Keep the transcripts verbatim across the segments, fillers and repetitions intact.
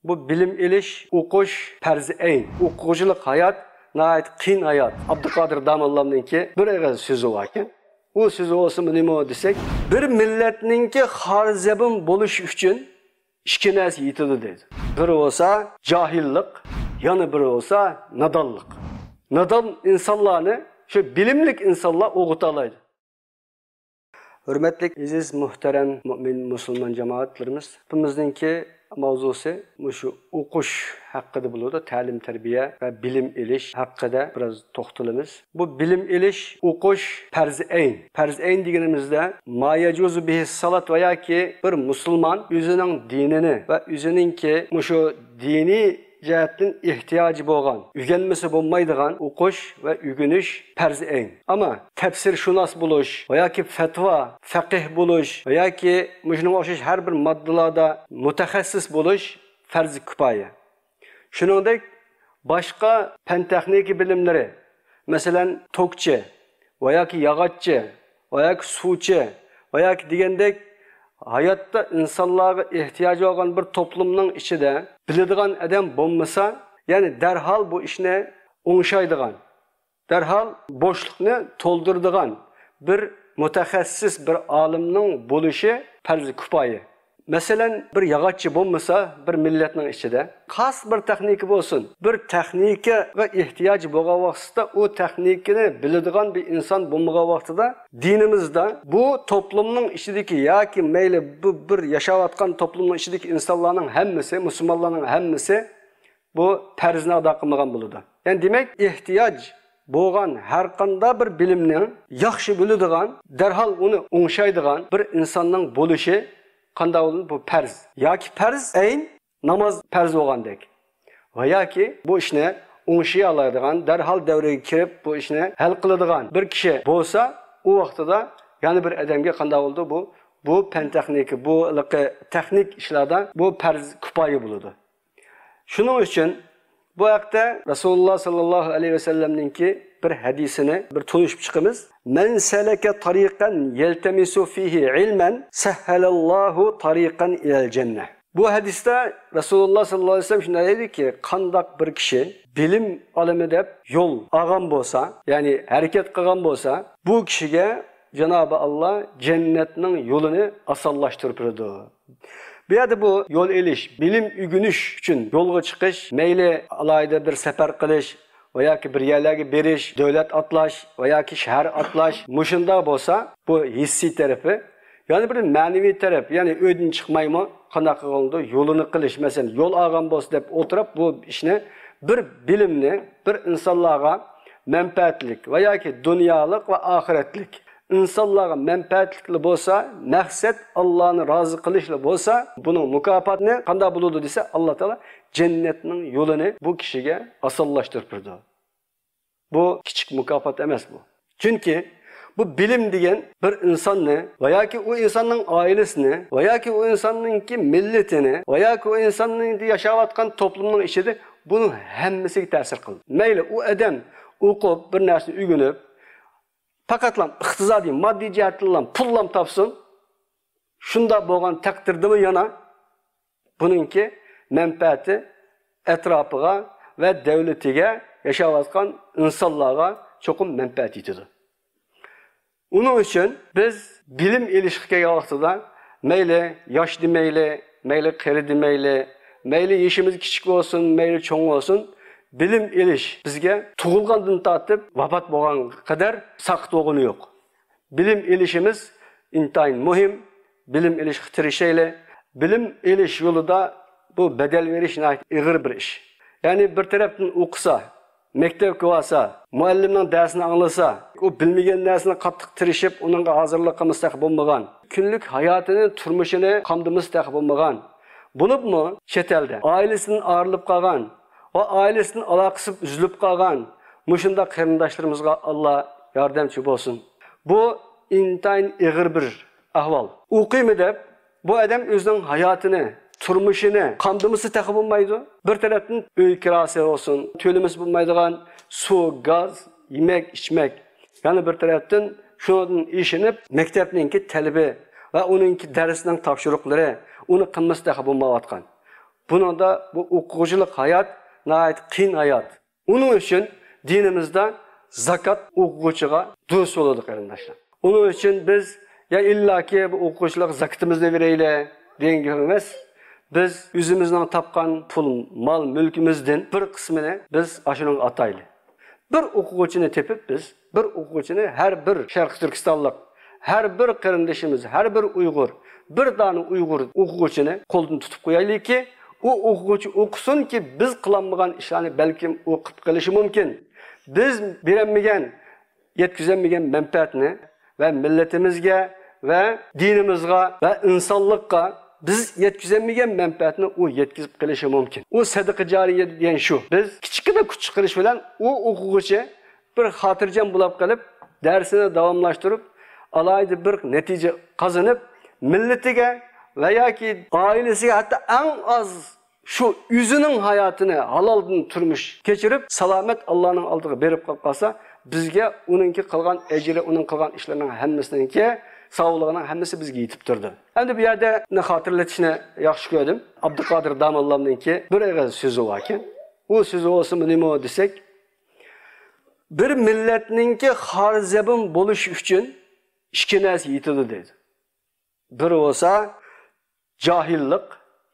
بۇ بىلىم ئېلىش، ئوقۇش پەرزى ئەين. ئوقۇغۇچىلىق ھايات ناھايىتى قىيىن ھايات. ئابدۇقادىر داموللامنىڭكى بىر ئېغىز سۆزى باركەن. ئۇ سۆزى بولسا نېمە دېسەك، بىر مىللەتنىڭكى خار زەبۇن بولۇشى ئۈچۈن ئىككى نەرسە يېتىدۇ دەيدۇ. بىرى بولسا جاھىللىق، يەنە بىرى بولسا نادانلىق. نادان ئىنسانلارنى شۇ بىلىملىك ئىنسانلار ئويغىتالايدۇ. ھۆرمەتلىك، ئەزىز، مۇھتەرەم مۆمىن مۇسۇلمان جامائەتلىرىمىز، گېپىمىزنىڭكى ماۋزۇسى مۇشۇ ئوقۇش ھەققىدە بولىدۇ، تەلىم-تەربىيە ۋە بىلىم ئېلىش ھەققىدە بىراز توختىلىمىز. بۇ بىلىم ئېلىش، ئوقۇش پەرزى ئەين. پەرزى ئەين دېگىنىمىزدە، ما يەجۇزۇ بىھىس سالات ۋە ياكى بىر مۇسۇلمان ئۆزىنىڭ دىنىنى ۋە ئۆزىنىڭكى مۇشۇ دىنىي جەھەتتىن ئېھتىياجى بولغان، ئۆگەنمىسە بولمايدىغان ئوقۇش ۋە ئۆگىنىش پەرزى ئەين. ئەمما تەپسىرشۇناس بولۇش ۋە ياكى فەتۋا، فەقىھ بولۇش ۋە ياكى مۇشۇنىڭغا ئوخشاش ھەر بىر ماددىلاردا مۇتەخەسسىس بولۇش پەرزى كۇپايە. شۇنىڭدەك باشقا پەن تېخنىكا بىلىملىرى، مەسىلەن، توكچى ۋە ياكى ياغاچچى ۋە ياكى سۇچى ۋە ياكى دېگەندەك ھاياتتا ئىنسانلارغا ئېھتىياجى بولغان بىر توپلۇمنىڭ ئىچىدە بىلىدىغان ئادەم بولمىسا، يەنى دەرھال بۇ ئىشنى ئوڭشايدىغان، دەرھال بوشلۇقنى تولدۇرىدىغان بىر مۇتەخەسسىس، بىر ئالىمنىڭ بولۇشى پەرزى كۇپايە. مەسىلەن، بىر ياغاچچى بولمىسا بىر مىللەتنىڭ ئىچىدە، خاس بىر تېخنىكا بولسۇن، بىر تېخنىكىغا ئېھتىياج بولغان ۋاقتىدا، ئۇ تېخنىكىنى بىلىدىغان بىر ئىنسان بولمىغان ۋاقتىدا، دىنىمىزدا بۇ توپلۇمنىڭ ئىچىدىكى ياكى مەيلى بۇ بىر ياشاۋاتقان توپلۇمنىڭ ئىچىدىكى ئىنسانلارنىڭ ھەممىسى، مۇسۇلمانلارنىڭ ھەممىسى بۇ پەرزنى ئادا قىلمىغان بولىدۇ. يەنى دېمەك، ئېھتىياج بولغان ھەر قانداق بىر بىلىمنىڭ ياخشى بىلىدىغان، دەرھال ئۇنى ئوڭشايدىغان بىر ئىنساننىڭ بولۇشى قانداق بولىدۇ؟ بۇ پەرز. ياكى پەرز ئەين، ناماز پەرز بولغاندەك. ۋە ياكى بۇ ئىشنى ئوڭشىيالايدىغان، دەرھال دەۋرىگە كىرىپ بۇ ئىشنى ھەل قىلىدىغان بىر كىشى بولسا، ئۇ ۋاقتىدا يەنە بىر ئادەمگە قانداق بولىدۇ؟ بۇ، بۇ پەن تېخنىكا، بۇ ھېلىقى تېخنىك ئىشلاردا بۇ پەرز كۇپايە بولىدۇ. شۇنىڭ ئۈچۈن بۇ ھەقتە رەسۇلۇللا ساللاللاھۇ ئەلەيھى ۋەسەللەمنىڭكى بىر ھەدىسىنى بىر تونۇشۇپ چىقىمىز. مەن سەلەكە تارىقەن يەلتەمىسۇ فىھى ئىلمەن سەھھەلەللاھۇ تارىقەن ئىلەل جەننە. بۇ ھەدىستە رەسۇلۇللا ساللاللاھۇ ئەلەيھى ۋەسەللەم شۇنداق دېدىكى، قانداق بىر كىشى بىلىم ئالىمى دەپ يول ئالغان بولسا، يەنى ھەرىكەت قىلغان بولسا، بۇ كىشىگە جانابى ئاللا جەننەتنىڭ يولىنى ئاسانلاشتۇرۇپ بېرىدۇ. بۇ يەردە بۇ يول ئېلىش، بىلىم ئۆگىنىش ئۈچۈن يولغا چىقىش، مەيلى ئالاھىدە بىر سەپەر قىلىش ۋە ياكى بىر يەرلەرگە بېرىش، دۆلەت ئاتلاش ۋە ياكى شەھەر ئاتلاش، مۇشۇنداق بولسا، بۇ ھېسسىي تەرىپى. يەنە بىر مەنىۋى تەرەپ، يەنى ئۆيدىن چىقمايمۇ قانداق قىلغىلىدۇ؟ يولىنى قىلىش، مەسىلەن، يول ئالغان بولسا دەپ ئولتۇرۇپ، بۇ ئىشنى، بىر بىلىمنى بىر ئىنسانلارغا مەنپەئەتلىك ۋە ياكى دۇنيالىق ۋە ئاخىرەتلىك، ئىنسانلارغا مەنپەئەتلىكلا بولسا، مەقسەت ئاللانى رازى قىلىشلا بولسا، بۇنىڭ مۇكاپاتىنى قانداق بولىدۇ دېسە، ئاللا تائالا جەننەتنىڭ يولىنى بۇ كىشىگە ئاسانلاشتۇرۇپ بېرىدۇ. بۇ كىچىك مۇكاپات ئەمەس بۇ. چۈنكى بۇ بىلىم دېگەن بىر ئىنساننى ۋە ياكى ئۇ ئىنساننىڭ ئائىلىسىنى ۋە ياكى ئۇ ئىنساننىڭكى مىللىتىنى ۋە ياكى ئۇ ئىنساننىڭ ياشاۋاتقان توپلۇمنىڭ ئىچىدە بۇنىڭ ھەممىسىگە تەسىر قىلىدۇ. مەيلى ئۇ ئادەم ئوقۇپ، بىر نەرسىنى ئۆگىنىپ، پەقەتلا ئىقتىسادىي، ماددىي جەھەتتىنلا پۇللام تاپسۇن، شۇنداق بولغان تەقدىردىمۇ يەنە بۇنىڭكى مەنپەئەتى ئەتراپىغا ۋە دۆلىتىگە، ياشاۋاتقان ئىنسانلارغا چوقۇم مەنپەئەت يېتىدۇ. ئۇنىڭ ئۈچۈن بىز بىلىم ئېلىشقا كەلگەن ۋاقتىدا، مەيلى ياش دېمەيلى، مەيلى قېرى دېمەيلى، مەيلى يېشىمىز كىچىك بولسۇن، مەيلى چوڭ بولسۇن، بىلىم ئېلىش بىزگە تۇغۇلغاندىن تارتىپ ۋاپات بولغانغا قەدەر ساقىت بولغىنى يوق. بىلىم ئېلىشىمىز ئىنتايىن مۇھىم. بىلىم ئېلىشقا تىرىشايلى. بىلىم ئېلىش يولىدا بۇ بەدەل بېرىش ناھايىتى ئېغىر بىر ئىش. يەنى بىر تەرەپتىن ئوقۇسا، مەكتەپكە بارسا، مۇئەللىمنىڭ دەرسىنى ئاڭلىسا، ئۇ بىلمىگەن نەرسىنى قاتتىق تىرىشىپ، ئۇنىڭغا ھازىرلىق قىلمىسا تېخى بولمىغان. كۈنلۈك ھاياتىنى، تۇرمۇشىنى قامدىمىسا تېخى بولمىغان. بولۇپمۇ چەت ئەلدە ئائىلىسىدىن ئايرىلىپ قالغان ۋە ئائىلىسىدىن ئالاقىسى ئۈزۈلۈپ قالغان مۇشۇنداق قېرىنداشلىرىمىزغا ئاللا ياردەمچى بولسۇن. بۇ ئىنتايىن ئېغىر بىر ئەھۋال. ئوقۇيمەن دەپ، بۇ ئادەم ئۆزىنىڭ ھاياتىنى، تۇرمۇشىنى قامدىمىسا تېخى بولمايدۇ. بىر تەرەپتىن ئۆي كىراسى بولسۇن، تۆلىمىسە بولمايدىغان سۇ، گاز، يېمەك، ئىچمەك. يەنە بىر تەرەپتىن شۇنىڭدىن ئېشىنىپ، مەكتەپنىڭكى تەلىپى ۋە ئۇنىڭكى دەرسنىڭ تاپشۇرۇقلىرى، ئۇنى قىلمىسا تېخى بولمايۋاتقان. بۇنىڭدا بۇ ئوقۇغۇچىلىق ھايات ناھايىتى قىيىن ھايات. ئۇنىڭ ئۈچۈن دىنىمىزدا زاكات ئوقۇغۇچىغا دۇرۇس بولىدۇ، قېرىنداشلار. ئۇنىڭ ئۈچۈن بىز يا ئىللاكى بۇ ئوقۇغۇچىلارغا زاكىتىمىزنى بېرەيلى دېگەن گەپ ئەمەس. بىز ئۆزىمىزنىڭ تاپقان پۇل، مال، مۈلكىمىزدىن بىر قىسمىنى بىز ئاشۇنىڭغا ئاتايلى. بىر ئوقۇغۇچىنى تېپىپ بىز، بىر ئوقۇغۇچىنى، ھەر بىر شەرقىي تۈركىستانلىق، ھەر بىر قېرىندىشىمىز، ھەر بىر ئۇيغۇر، بىر دانە ئۇيغۇر ئوقۇغۇچىنى قولدىن تۇتۇپ قويايلىكى، ئۇ ئوقۇغۇچى ئوقۇسۇنكى، بىز قىلالمىغان ئىشلارنى بەلكىم ئۇ قىلىپ قېلىشى مۇمكىن. بىز بېرەلمىگەن، يەتكۈزەلمىگەن مەنپەئەتنى ۋە مىللىتىمىزگە ۋە دىنىمىزغا ۋە ئىنسانلىققا بىز يەتكۈزەلمىگەن مەنپەئەتنى ئۇ يەتكۈزۈپ قېلىشى مۇمكىن. ئۇ سەدىقە جارىيە دېگەن شۇ. بىز كىچىككىنە كۈچ چىقىرىش بىلەن ئۇ ئوقۇغۇچى بىر خاتىرجەم بولاپ قېلىپ، دەرسىنى داۋاملاشتۇرۇپ، ئالاھىدە بىر نەتىجە قازىنىپ، مىللىتىگە ۋە ياكى ئائىلىسىگە، ھەتتا ئەڭ ئاز شۇ ئۆزىنىڭ ھاياتىنى ھالالدىن تۇرمۇش كەچۈرۈپ، سالامەت ئاللانىڭ ئالدىغا بېرىپ قالىپ قالسا، بىزگە ئۇنىڭكى قىلغان ئەجرى، ئۇنىڭ قىلغان ئىشلىرىنىڭ ھەممىسىنىڭكى ساۋابلىقىنىڭ ھەممىسى بىزگە يېتىپ تۇرىدۇ. ئەمدى بۇ يەردە خاتىرىلىتىشنى ياخشى كۆردۈم. ئابدۇقادىر داموللامنىڭكى بىر ئېغىز سۆزى باركەن. ئۇ سۆزى بولسا نېمە دېسەك، بىر مىللەتنىڭكى خار زەبۇن بولۇشى ئۈچۈن ئىككى نەرسە يېتىدۇ دەيدۇ. بىرى بولسا جاھىللىق،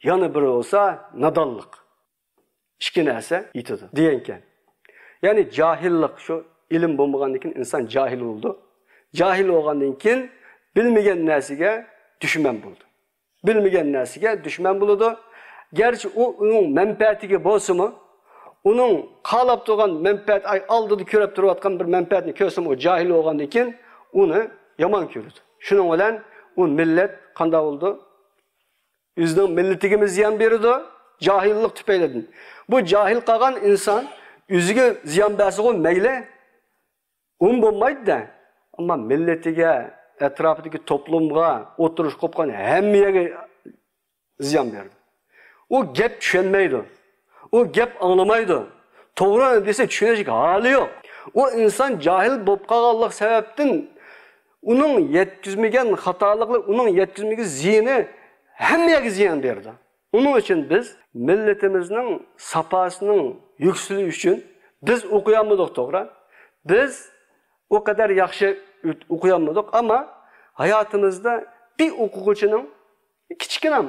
يەنە بىرى بولسا نادانلىق. ئىككى نەرسە يېتىدۇ دېگەنكەن. يەنى جاھىللىق، شۇ ئىلىم بولمىغاندىن كېيىن ئىنسان جاھىل بولىدۇ. جاھىل بولغاندىن كېيىن بىلمىگەن نەرسىگە دۈشمەن بولىدۇ. بىلمىگەن نەرسىگە دۈشمەن بولىدۇ. گەرچە ئۇ ئۇنىڭ مەنپەئەتىگە بولسىمۇ، ئۇنىڭ قالاپ تۇرغان مەنپەئەت، ئاي، ئالدىدا كۆرۈپ تۇرۇۋاتقان بىر مەنپەئەتنى كۆرسىمۇ، ئۇ جاھىل بولغاندىن كېيىن ئۇنى يامان كۆرىدۇ. شۇنىڭ بىلەن ئۇ مىللەت قانداق بولىدۇ؟ ئۆزىنىڭ مىللىتىگىمۇ زىيان بېرىدۇ، جاھىللىق تۈپەيلىدىن. بۇ جاھىل قالغان ئىنسان ئۆزىگە زىيان بەرسىغۇ مەيلى، ئۇمۇ بولمايدۇ-دە. ئەمما مىللىتىگە، ئەتراپىدىكى توپلۇمغا، ئوتتۇرىغا قوپقان ھەممە يەرگە زىيان بېرىدۇ. ئۇ گەپ چۈشەنمەيدۇ. ئۇ گەپ ئاڭلىمايدۇ. توغرا دېسە چۈشىنىشكە ھالى يوق. ئۇ ئىنسان جاھىل بولۇپ قالغانلىق سەۋەبتىن ئۇنىڭ يەتكۈزمىگەن خاتالىقلىرى، ئۇنىڭ يەتكۈزمىگەن زىيىنى ھەممە يەرگە زىيان بېرىدۇ. ئۇنىڭ ئۈچۈن بىز مىللىتىمىزنىڭ ساپاسىنىڭ يۈكسىلىشى ئۈچۈن بىز ئوقۇيالمىدۇق، توغرا. بىز ئۇ قەدەر ياخشى ئۆت-، ئوقۇيالمىدۇق، ئەمما ھاياتىمىزدا بىر ئوقۇغۇچىنىڭ كىچىككىنە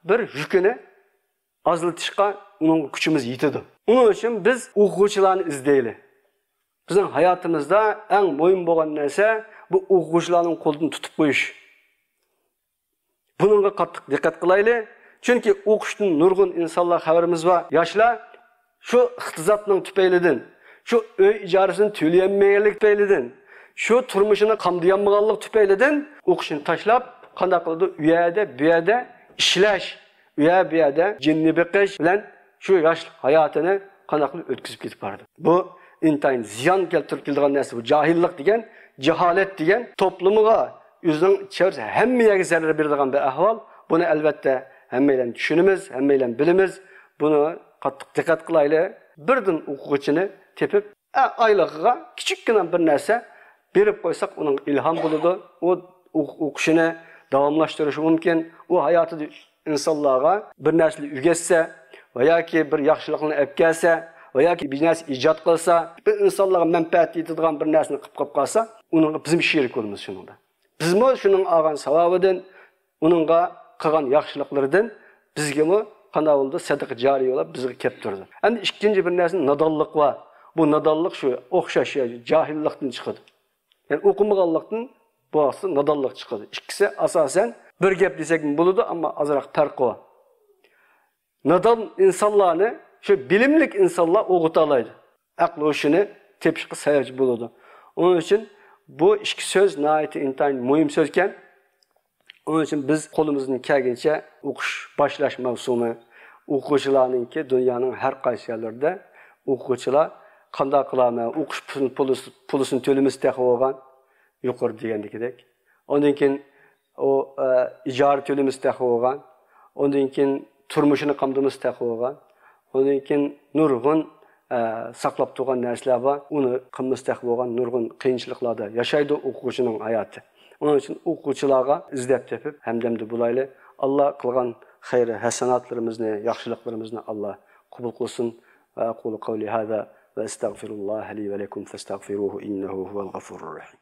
بىر يۈكىنى ئازلىتىشقا ئۇنىڭغا كۈچىمىز يېتىدۇ. ئۇنىڭ ئۈچۈن بىز ئوقۇغۇچىلارنى ئىزدەيلى. بىزنىڭ ھاياتىمىزدا ئەڭ مۇھىم بولغان نەرسە بۇ ئوقۇغۇچىلارنىڭ قولىدىن تۇتۇپ قويۇش. بۇنىڭغا قاتتىق دىققەت قىلايلى. چۈنكى ئوقۇشتىن نۇرغۇن ئىنسانلار خەۋىرىمىز بار. ياشلار شۇ ئىقتىسادنىڭ تۈپەيلىدىن، شۇ ئۆي ئىجارىسىنى تۆلىيەلمىگەنلىك تۈپەيلىدىن، شۇ تۇرمۇشىنى قامدىيالمىغانلىق تۈپەيلىدىن ئوقۇشنى تاشلاپ، قانداق قىلىدۇ؟ ئۇ يەردە، بۇ يەردە ئىشلەش، ئۇ يەر، بۇ يەردە جىننى بېقىش بىلەن شۇ ياشلىق ھاياتىنى قانداق قىلىپ ئۆتكۈزۈپ كېتىپ بارىدۇ. بۇ ئىنتايىن زىيان كەلتۈرۈپ كېلىدىغان نەرسە. بۇ جاھىللىق دېگەن، جاھالەت دېگەن توپلۇمىغا، ئۆزىنىڭ چەۋرىسى، ھەممە يەرگە زەرەر بېرىدىغان بىر ئەھۋال. بۇنى ئەلۋەتتە ھەممەيلەن چۈشىنىمىز، ھەممەيلەن بىلىمىز. بۇنى قاتتىق دىققەت قىلايلى. بىردىن ئوقۇغۇچىنى تېپىپ، ئە، ئايلىقىغا كىچىككىنە بىر نەرسە بېرىپ قويساق، ئۇنىڭغا ئىلھام بولىدۇ. ئۇ ئوق-، ئوقۇشىنى داۋاملاشتۇرۇشى مۇمكىن. ئۇ ھاياتىدا ئىنسانلارغا بىر نەرسىنى ئۆگەتسە ۋە ياكى بىر ياخشىلىقنى ئەپ كەلسە ۋە ياكى بىر نەرسە ئىجاد قىلسا، بىر ئىنسانلارغا مەنپەئەت يېتىدىغان بىر نەرسىنى قىلىپ، قىلىپ قالسا، ئۇنىڭغا بىزمۇ شېرىك بولىمىز شۇنىڭدا. بىزمۇ شۇنىڭ ئالغان ساۋابىدىن، ئۇنىڭغا قىلغان ياخشىلىقلىرىدىن بىزگىمۇ قانداق بولىدۇ؟ سەدىقە جارىيە بولۇپ بىزگە كەپ تۇرىدۇ. ئەمدى ئىككىنچى بىر نەرسە نادانلىق بار. بۇ نادانلىق شۇ ئوخشاش، يا جاھىللىقتىن چىقىدۇ. يەنى ئوقۇمىغانلىقتىن بۇ ئاستىدا نادانلىق چىقىدۇ. ئىككىسى ئاساسەن بىر گەپ دېسەكمۇ بولىدۇ، ئەمما ئازراق پەرقى بار. نادان ئىنسانلارنى شۇ بىلىملىك ئىنسانلار ئويغىتالايدۇ. ئەقلى ھوشىنى تېپىشقا سەۋەبچى بولىدۇ. ئۇنىڭ ئۈچۈن بۇ ئىككى سۆز ناھايىتى ئىنتايىن مۇھىم سۆزكەن. ئۇنىڭ ئۈچۈن بىز قولىمىزدىن كەلگىنىچە ئوقۇش باشلاش مەۋسۇمى، ئوقۇغۇچىلارنىڭكى دۇنيانىڭ ھەر قايسى يەرلىرىدە ئوقۇغۇچىلار قانداق قىلارمەن، ئوقۇش پۇل-، پۇلىسى-، پۇلىسىنى تۆلىمىسى تېخى بولغان، يۇقىرىدا دېگەندىكىدەك. ئاندىن كېيىن ئۇ، ئە، ئىجارە تۆلىمىسى تېخى بولغان. ئاندىن كېيىن تۇرمۇشىنى قامدىمىسى تېخى بولغان. ئاندىن كېيىن نۇرغۇن، ئە، ساقلاپ تۇرغان نەرسىلەر بار. ئۇنى قىلمىسى تېخى بولغان نۇرغۇن قىيىنچىلىقلاردا ياشايدۇ ئوقۇغۇچىنىڭ ھاياتى. ئۇنىڭ ئۈچۈن ئوقۇغۇچىلارغا ئىزدەپ تېپىپ، ھەمدەمدە بولايلى. ئاللا قىلغان خەير ھەسەناتلىرىمىزنى، ياخشىلىقلىرىمىزنى ئاللا قوبۇل قىلسۇن. وأقول قولي هذا وأستغفر الله لي ولكم فاستغفروه إنه هو الغفور الرحيم.